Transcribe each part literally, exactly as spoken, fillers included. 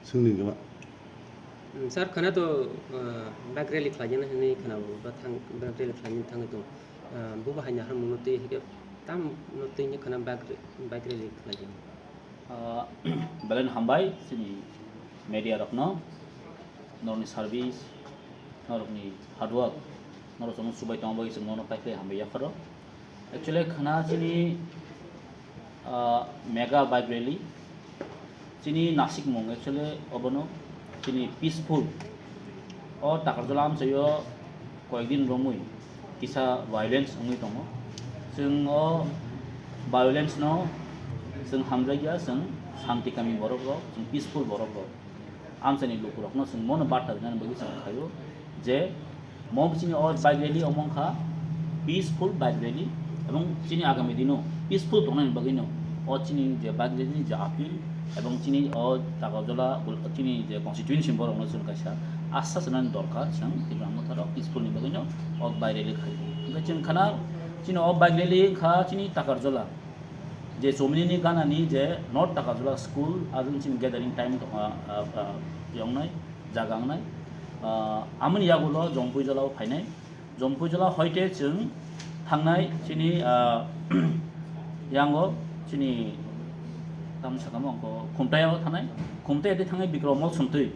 Swngni gama. Hmm, sir, khana to, ah, bike rally khlaijana hinwi khana bo, ba thang, bike rally khlaina thangwi tong. Ah, bo bahai ni hamung no twi hike tam no twi ni khana bike, bike rally khlaijana. Ah, belai no hambai chini media rokno, norokni service, norokni hard work, norok chwngno chubai tongma bagwi chwng nono paikhlai hambai yapharo. Actually, khana chini, ah, mega bike rally, chini nasikmung actually obono chini peaceful. O Takarjala amchaio koyekdin romwi kisa violence wngwi tongo. Chwng o violence no chwng hamjakya, chwng shanti kami borok rok, chwng peaceful borok rok. Amchaini lukurokno chwng mono barta rinani bagwi chwng khaio je mo chini o bike rally omo wngkha peaceful bike rally, ebong chini agami dino peaceful tongnani bagwino o chini je bike rally ni je appeal ebong chini o Takarjala chini je constituency borokno chwng kaisa asa sanani dorkar, chwng Tipra Motha rok peaceful ni bagwino o bike rally khaio. Hwnkhe chwng khana chini o bike rally wngkha chini Takarjala. Je chomini ni gana ni je North Takarjala school, aro chini gathering time tongkha, ah, ah, yongnai, jaga wngnai. Ah, amoni yagulo Jompuijala o phainai. Jompuijala hoite chwng thangnai chini, ah, yango chini tam sakamo angko Khumtai o thangnai. Khumtai ati thangnai Bikrom Mall sumtwi.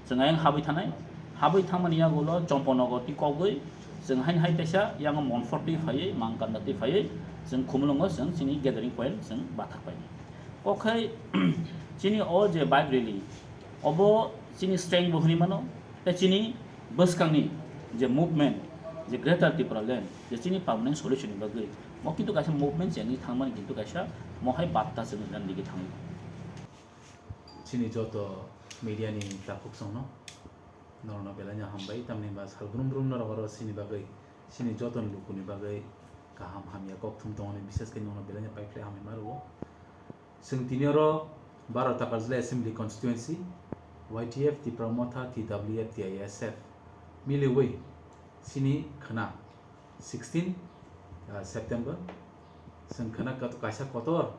Chwng ayang habwi thanai, habwi thangmani yagulo Chomponogo twi kogwi, chwng haini hai teisa yango Monfort twi phaiwi, Mangkanda twi phaiwi, chwng Khumulwngo chwng chini gathering point chwng bathak painai. Kok khai chini o je bike rally, obo chini strength bo hwnwi mano, tei chini bwskangni je movement, je Greater Tipraland, je chini permanent solution ni bagwi, mo kintu kaisa movement chengwi thangmani kintu kaisa mohai batta chwng nandigi thangwi. Chini joto media ni takhuk chwngno norokno belai no hambai, tamni ba sal brum brum norok oro chini bagwi, chini joto ni luku ni bagwi kaham hamya kok thum tongmani, bises khe norokno belai no paikhlai hambai ma rwo. Chwng tini oro Baro Takarjala Assembly Constituency, Y T F, Tipra Motha, T W F, T I S F miliwi chini khwna sixteen, ah, September, chwng khwna kat-, kaisa kotor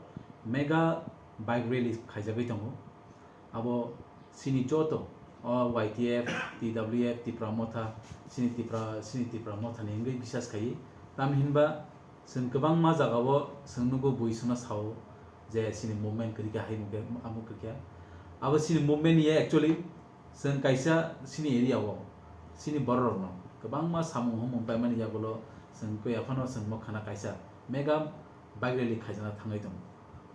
mega bike rally khaijagwi tongo. Abo chini joto, o Y T F, T W F, Tipra Motha, chini Tipra, chini Tipra Motha ni wngwi bisas khai. Tamni hinba chwng kwbangma jagao chwng nugo bui songno sao je chini movement kwrwi khe hai mungkhe amuk kwrwi khe. Abo chini movement ya actually Chwng kaisa chini area o, chini borok rokno kwbangma samung humung paimani yagulo chwng koi aphano chwng mo khana kaisa mega bike rally khaijana thangwi tongo.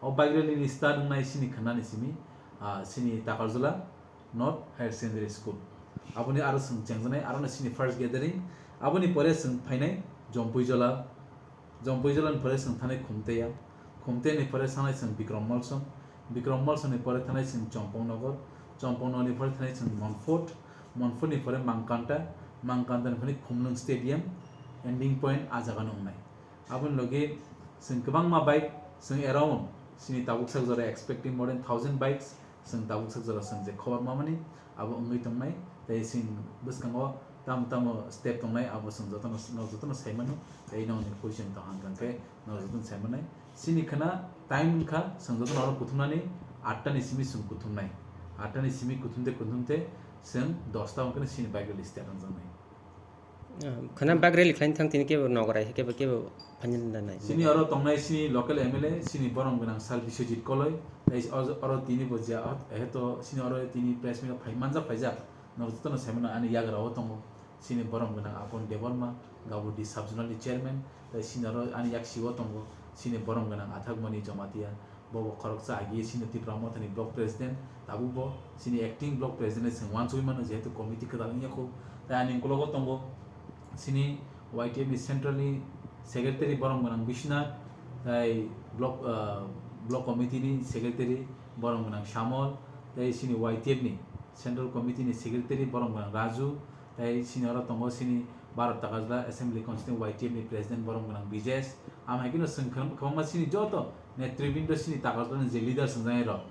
O bike rally ni start wngnai chini khana ni simi, ah, chini Takarjala North Higher Secondary School. Aboni aro chwng chengjaknai, aro no chini first gathering. Aboni pore chwng phainai Jompuijala, Jompuijala ni pore chwng thanai Khumteya, Khumteya ni pore thanai chwng Bikrom Molsom, Bikrom Molsom ni pore thanai chwng Chompongnogo, Chompongnogo ni pore thanai chwng Monfort, Monfort ni pore Mangkanta, Mangkanta ni pore Khumlwng Stadium, ending point a jaga no wngnai. Aboni logi chwng kwbangma bike, chwng around chini tabuk sak jora expecting more than thousand bikes, chwng tabuk sak jora chwng je khobor mamani abo wngwi tongnai, tei chwng bwskango tamo tamo step tongnai abo chwng jotono, no jotono sai mano, tei nokni question tong hang khe no jotono sai manai. Chini khwna time wngkha chwng jotono oro kuthumnani atta ni simi chwng kuthumnai, atta ni simi kuthumte kuthumte chwng dosta wngkhe chini bike rally start wngjaknai. Ah, khana bike rally khlaina thang tini kebo nogorai kebo kebo phaina nai. Chini oro tongnai chini local M L A, chini borom gwnang sir Biswajit Koloi, tei o-, oro tini bo je, ah, eheto chini oro tini press meet phai manjak phaijak, norok jotono sai mano ani yagra o tongo, chini borom gwnang Apon Debbarma, Gabudi sub zonal ni chairman, tei chini oro ani yaksi o tongo, chini borom gwnang Athakmani Jamatia, Bo bo khoroksa agi sini Tipra Mothani block president, tabuk bo sini acting block president se wansugwi mano, jehetu committee kwtal wngya kho. Tai ani ukologo tongo sini Y T F ni central ni secretary borom gwnang Biswanath, tai block, ah, block committee ni secretary borom gwnang Samol, tai sini Y T F ni central committee ni secretary borom gwnang Raju, tai sini oro tongo sini Bharat Takarjala Assembly Constituency Y T F ni president borom gwnang Bijesh. Am hai kheno chwng kwbang-, kwbangma sini joto netribindo sini Takarjala ni je leader swngjak rok,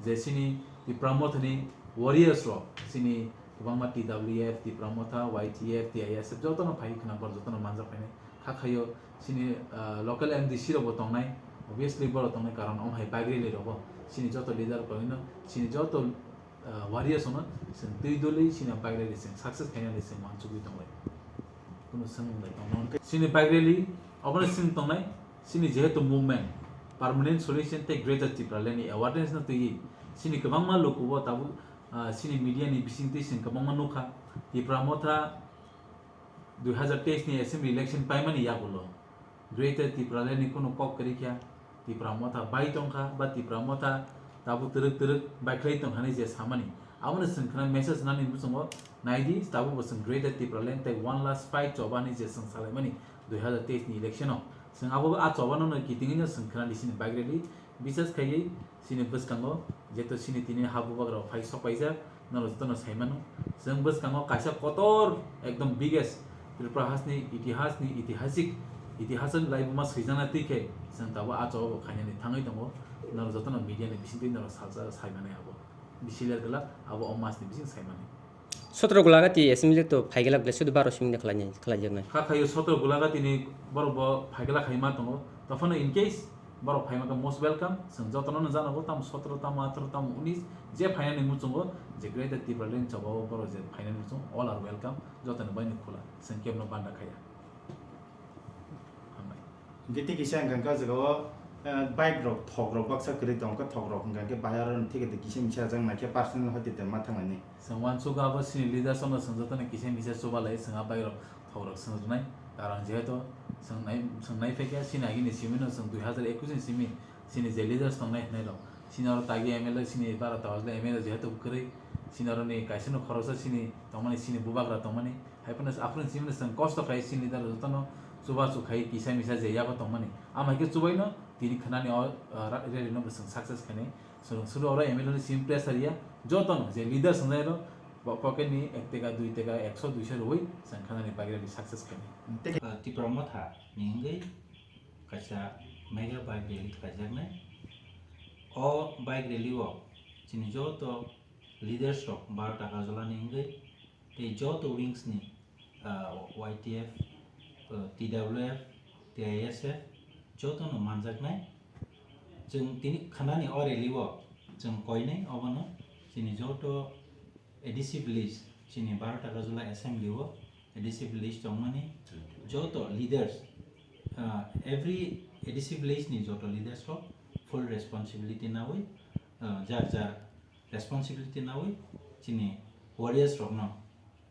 je sini Tipra Motha ni warriors rok, sini kwbangma T W F, Tipra Motha, Y T F, T I S F joto no phai khna borok joto no manjak phainai. Kha khaio sini, ah, local M D C rok bo tongnai, obviously borok tongnai karon omo hai bike rally rogo sini joto leader koino sini joto Ah, warriors ono chwng twi doli chini bike rally chwng success khainani chwng uansugwi tonglai. Kuno swngmung bai tongno. Chini bike rally obono chwng tongnai, chini jehetu movement, permanent solution tei Greater Tipraland ni awareness no twiwi chini kwbangma lukubo tabuk, ah, chini media ni bisingtwi chwng kwbangma nukha. Tipra Motha dui hazar teis ni assembly election paimani yagulo Greater Tipraland ni kunu kok kwrwi kha, Tipra Motha bai tongkha ba Tipra Motha tabuk twrwk twrwk baikhlai tongkha hinwi je samani. Abono chwng khna message nani muchungo naidi, tabuk bo chwng Greater Tipraland tei one last fight chobani je chwng salaimani dui hazar teis ni election o. Chwng abo a chobano no kitingwi no chwng khna di chini bike rally. Bisas khaiwi chini bwskango jeto chini tini ha bubagrao phai sokpaijak, norok jotono saimano. Chwng bwskango kaisa kotor ekdom biggest Tripura hasni itihasni itihasik, itihasani laibuma swijana twi khe chwng tabuk a chobo khainani thangwi tongo. Norok jotono media ni bisingtwi norok salsa saimanai abo. Bisi ler glak abo o masni bising saimani. Sotro Gulagati assembly to phaiglak ble sudu baro simi khlai khlaijaknai. Kha khayo sotro Gulagati ni borok bo phaigla khai ma tongo. Tophano in case borok phai ma khe most welcome. Chwng jotono no jana bo tamo sotro tamo atro tamo unis je phainani muchungo je Greater Tipraland chobao borok je phainani muchung all are welcome. Jotoni bai ni khula. Chwng kebno banda khaya. Hambai. Hingke tei kisa hingka hingke o jaga o, eh, bike rok thok rok baksa kwrwi tongo, khe thok rok hingka hingke bayar rok thik kisa misa jak nai khe personal hoi tei ma thang nai. Chwng uansukha abo chini leaders no chwng jotono kisa misa chubalai chwng a bike rok thok rok chwng rwnai. Karon jehetu chwng nai, chwng nai phaikha chini agini simi no chwng dui hazar ekush ni simi chini je leaders tongnai hwnwi rok. Chini oro tagi M L A chini bara tawajle M L A jehetu kwrwi chini oro ni kaisa no khoroksa chini tongmani chini bubagra tongmani. Hai phano aphuru chini chwng kosto khai chini leader jotono chubachu khai kisa misa je yago tongmani. Ama hai khe chubaino tini khnani o, ah, ra-, rally no bo chwng success khainai. Chwng suru oro M L A ni simi pressure ya. Jotono je leader swngnai ro bo pocket ni ek teka, dui teka, ekso, duiso rwui chwng khnani bagwi rally success khainai. Ah, Tipra Motha ni wngwi kaisa mega bike rally khlaijaknai. O bike rally o chini joto leaders rok Baro Takarjala ni wngwi tei joto wings ni, ah, Y T F, ah, T W F, T I S F jotono manjaknai. Chwng tini khnani o rally o chwng koinai obono chini joto A D C village, chini Baro Takarjala assembly o A D C village tongmani joto leaders, ah, every A D C village ni joto leaders rok full responsibility nawi, ah, jar jar responsibility nawi chini warriors rokno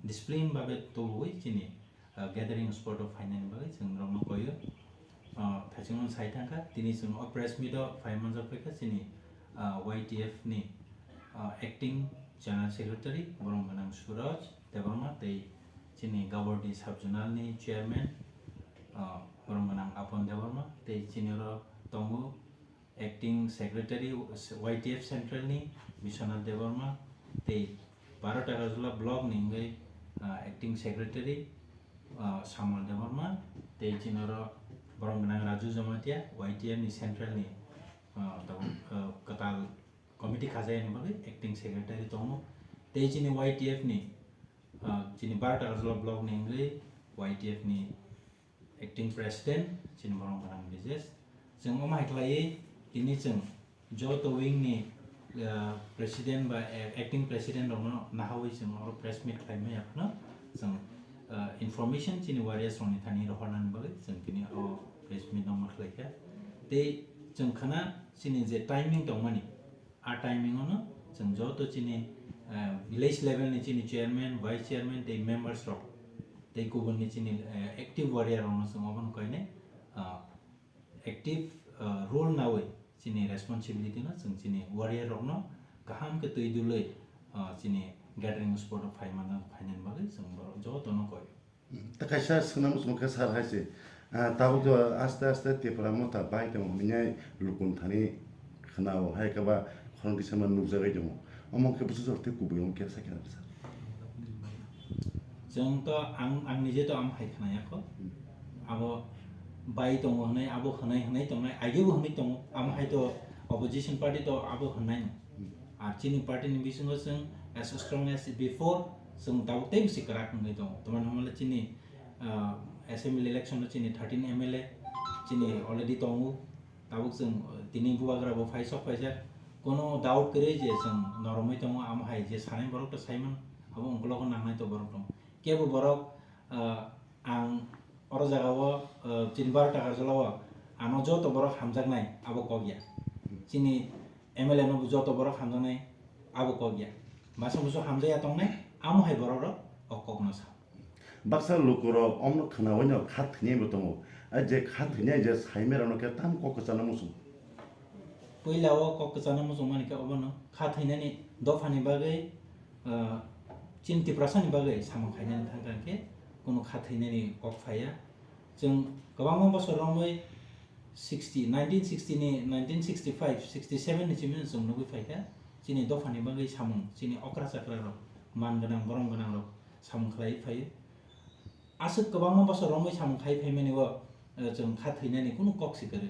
discipline babe tubui chini, ah, gathering spot o phainani bagwi chwng norokno koio. Ah, thaichung sai thangkha, tini chwng o press meet o phai manjak phaikha chini, ah, Y T F ni, ah, acting general secretary borok gwnang Suraj Debbarma tei chini Gabordi sub zonal ni chairman, ah, borok gwnang Apon Debbarma tei chini oro tongo acting secretary Y T F central ni Biswanath Debbarma tei Baro Takarjala block ni wngwi, ah, acting secretary, ah, Samuel Debbarma tei chini oro borok gwnang Raju Jamatia Y T F ni central ni, ah, tabuk, ah, kwtal committee khajayani bagwi acting secretary tongo tei chini Y T F ni, ah, chini Baro Takarjala block ni wngwi Y T F ni acting president chini borok gwnang Brijesh. Chwng omo hai khlaiwi tini chwng joto wing ni, ah, president ba, eh, acting president rokno nahawi chwng oro press meet khlaimaya phano chwng, ah, information chini warriors rokni thani rohornani bagwi chwng tini o press meet no ma khlaikha. Tei chwng khana chini je timing tongmani, a timing ono chwng joto chini, eh, village level ni chini chairman, vice chairman tei members rok tei kubun ni chini, eh, active warrior rokno chwng obono koinai, ah, active, ah, role nawi chini responsibility no chwng chini warrior rokno kaham khe twi dulwi, ah, chini gathering spot o phai manna, phainani bagwi chwng borok jotono koi. Tei kaisa swnam swng khe sar hai se, ah, tabuk to aste aste Tipra Motha bai tongo hwnwi lukun thani khwnao, hai khe ba khorang kisa ma nukjagwi tongo. Omo khe bwswk jora tei kubui omo khe sakhe nang sir. Chwng to ang, ang nije to omo hai khwnaya kho. Hmm. Abo bai tongo hwnwi, abo hwnwi hwnwi tongnai, aigebo hwnwi tongo. Omo hai to opposition party to abo hwnwi no. Hmm. Ar chini party ni bisingo chwng as strong as before, chwng tabuk tei bisi kwrak wngwi tongo. Tamani hwnba le chini, ah, assembly election o chini thirteen M L A chini already tongo. Tabuk chwng, uh, tini bubagra bo phai sok phaijak. Kono doubt kwrwi je chwng noromwi tongo, amo hai je sanai borok to saimano, abo ungkologo nangnai to borok tongo. Kebo borok, ah, ang oro jagao, ah, chini baro takar jolao ano joto borok hamjaknai abo kok ya. Chini M L A no joto borok hamjaknai abo kok ya. Masa musu hamjakya tongnai, amo hai borok rok o kok no sa. Baksa lukurok omno khnaui no kha thwinai bo tongo. A je kha thwinai je saimera no khe tam kok kwchana muchung. Puila o kok kwchana muchung mani khe obono kha thwinani dophani bagwi, ah, chini Tiprasani bagwi samung khainani thangkha khe kunu kha thwinani kok phaiya. Chwng kwbangma bosor romwi sixty, nineteen sixty ni, nineteen sixty-five, sixty-seven ni simi chwng nugwi phaikha. Chini dophani bagwi samung, chini okra chakra rok, man gwnang, borom gwnang rok samung khlai phaio. Aswk kwbangma bosor romwi samung khai phaimani o, eh, chwng kha thwinani kunu kok si kwrwi.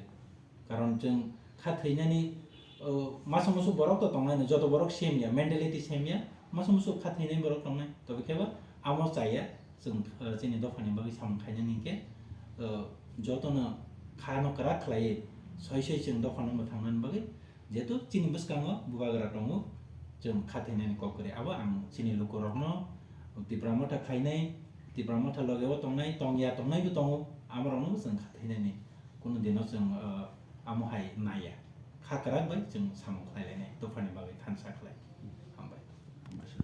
Karon chwng kha thwinani, oh, masa musu borok to tongnai no, joto borok same ya, mentality same ya, masa musu kha thwinai borok tongnai. Tobe khe bo amo chaya, chwng, eh, chini dophani bagwi samung khainani hinkhe, eh, jotono kha no kwrak khlaiwi soi soi chwng dophano mwthangnani bagwi, jehetu chini bwskango bubagra tongo, chwng kha thwinani kok kwrwi. Abo ang chini lukurokno, Tipra Motha khainai, Tipra Motha logeo tongnai, tongya tongnaibo tongo, amorokno chwng kha thwinani kunu dino chwng, eh, amo hai naiya. Kha kwrak bai chwng samung khlailainai, dophani bagwi thansa khlai.